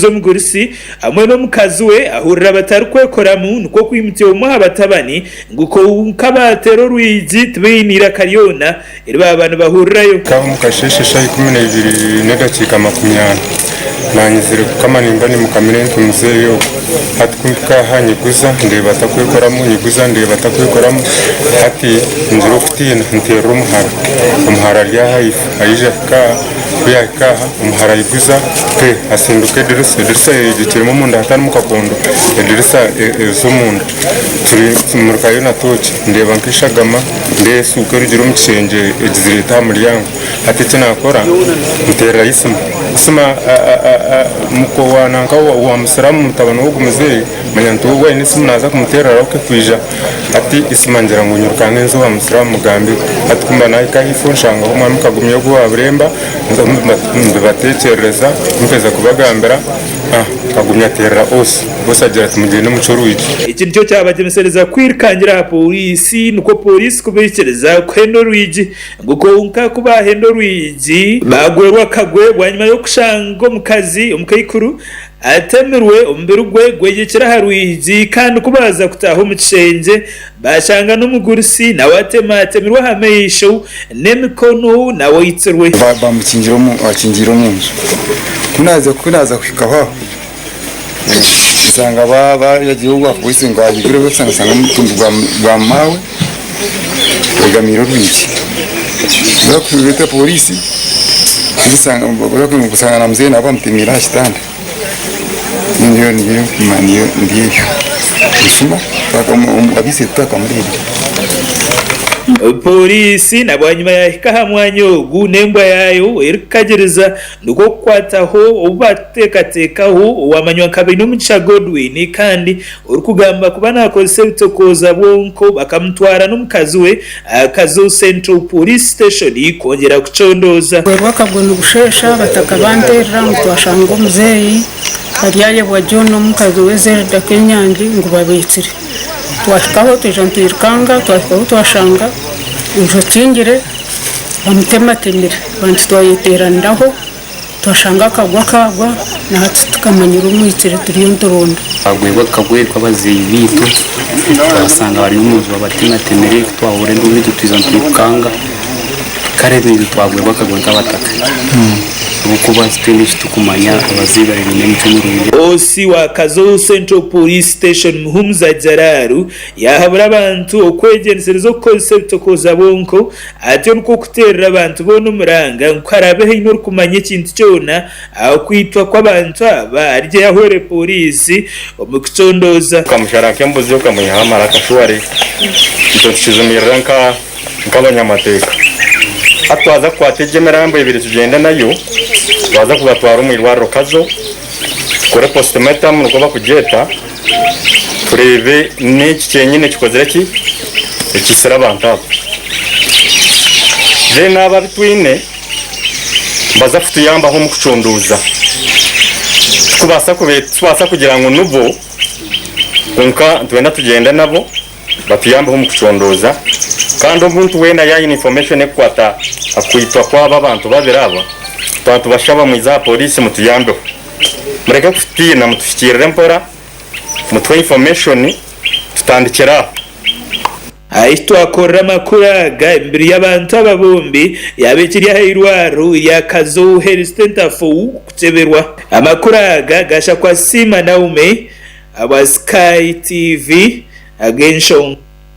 Omugurusi hamwe n'omukazi we ahurira batarikwekoramu nikwo kwimutsya omwe aha batabani ngu kwonka baateera orwigi tibaine iraka ryona eri baaba nibahurirayo. Nkaho omu kasheeshe shaaha 12 n'edakiika 40, naanyizire kukama nimba nimukamira ente muzeeyi ogwo. Hati ku mpika aha nyiguza ndeeba atakwekoramu, nyiguza ndeeba atakwekoramu, hati ngira okutiina nteerera omuhara. Omuhara ari aha ahaifo, aija ahika aha. Ku yaahika aha, omuhara aiguza pe, asinduka edirisa. Edirisa eyegyekiremu omunda hatarimu kakondo, edirisa eza omunda. Tumurikayo na tooki, ndeeba nk'eshagama, ndeeba esuuka erugire omu kishengye egizire eti aha muryango. Hati eki naakora, nteererayo esimu. Isima muko wa nanka wa musiraamu mutabani w'ogu muzeeyi, manya nti we aine esimu naaza kumuteerera arahuke kwija. Hati Isima ngira ngu nyirukange nze owa Musiraamu mugambire. Hati ku mba naahika ahaifo nshangaho omwami Kagumya ogwo owa Buremba, nza mbibateekyerereza, ku mpeza kubagambira, Kagumya ateerera Osi. Osi agira ati mugyende mucwe orwigi. Eki nikyo kyabagyemesereza kwirukangira aha pooriisi nikwo pooriisi kubaikiriza kuhenda orwigi ngu kwonka ku baahenda orwigi baagwerwa akagwe bwanyima y'okushanga omukazi omukaikuru Atemirwe, omubiri gwe gwegyekire aha rwigi, kandi ku baaza kutaaha omu kishengye, baashanga n'omugurusi nawe atematemirwe aha maisho n'emikono, nawe aitsirwe. Bamukingira bakingiire omu nju. Ku naaza ku naaza kuhikaho aho, nshanga bayagiire owa polisi ngu ayigureho nshanga omutumbi gwa maawe gwegamiire orwigi. Bakureeta polisi nshanga na muzeeyi nawe bamutemiire aha kitanda. Nyowe nibyo ndikumanya nibyo ebyo. Abaitsire titwakamureebire. Pooriisi na bwanyima yaahika aha mwanya ogu n'embwa yaayo erikukagiriza nikwo kukwataho ou bakuteekateekaho owamanywa nka Bainomugisha Godwin kandi orikugamba kuba nakozesa ebitokooza bwonko bakamutwara n'omukazi we aha Kazo Central Police Station kwongyera kucondooza. Rwakagwa nibusheesha abataka banteerera ngu twashanga omuzeeyi Aryayebwa John n'omukazi we Zelda Kenyangi ngu babaitsire. Twahikaho twija nitwirukanga twahikaho twashanga enju ekingire bamutematemire abantu twayeteeraniraho. Twashanga akagwa kaagwa, na hati titukamanyire omwitsire turiyo nituronda. Twagwebwa akagwe k'abazaire baitu, twabashanga bari omu nju babatematemire, ku twahurira enduuru itwe twija nitwirukanga, kare itwe twagwebwa akagwe nk'abataka ahabw'okuba titwine eki turikumanya, abazaire bari baine emicwe mirungi. OC wa Kazo Central Police Station Muhumuza Jararu yaahabura abantu okwegyendesereza okukozesa ebitokooza bwonko Atyo nikwo kuteerera abantu boona omuranga ngu ku haraabe haine orikumanya ekintu kyona aha kwitwa kw'abantu aba, arye ahwere pooriisi omu kucondooza. Okamushara nk'embuzi okamwihaho amaraka surely itwe tukijumirira nka nk'abanyamateeka. Hati twaza kukwata egyo emirambo ebiri tugyende nayo, twaza kubatwara omu irwariro Kazo tukore postmortem nikwo bakugyeta tureebe n'eki kyenyine ekikozire ki? Ekitsire abantu abo. Then abo abu twine nibaza kutuyambaho omu kucondooza. Tikubaasa kube tikubaasa kugira ngu nibo kwonka nitwenda tugyende nabo batuyambeho omu kucondooza. Kandi omuntu weena yaaba aine information erikukwata aha kwitwa kw'abo abantu babiri aba, twaba nitubashaba mwije aha pooriisi mutuyambeho. Mureke kutiina mutuhikiirire mpora, mutuhe information tutandikire aho. Ahi twakorera amakuru aga, emibiri y'abantu aba bombi yaaba ekiri aha irwariro erya Kazo Health Centre for kukyeberwa. Amakuru aga gashakwa Siima Naume ahabwa Sky TV ag'enshonga.